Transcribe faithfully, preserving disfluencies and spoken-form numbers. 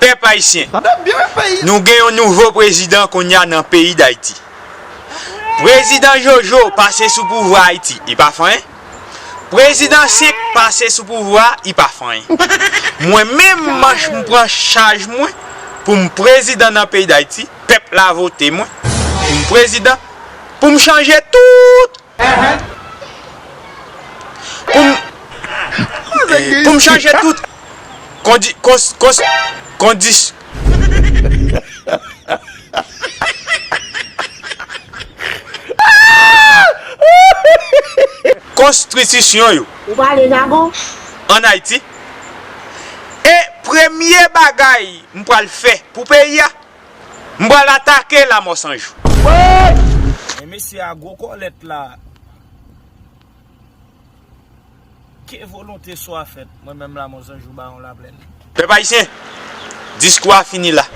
Pèp ayisyen, nou gen yon nouvo prezidan kounye a nan peyi Dayiti. Prezidan Jojo pase sou pouvwa Ayiti, li pa fè anyen. Prezidan Senk pase sou pouvwa, li pa fè anyen. Mwen menm, m pran chaj mwen pou m prezidan nan peyi Dayiti. Pèp la vote mwen pou m prezidan, pou m chanje tout, pou m, pou m chanje tout kondi, kons, kons, kondis, konstitisyon yo ann Ayiti. E premye bagay m pral fè pou peyi a, m pral atake Lanmò San Jou. Men mesye a gwo kòlèt la. Ke volonte swa fèt, mwen menm Lanmò San Jou Bawon Laplèn. Pèp ayisyen, diskou a fini la.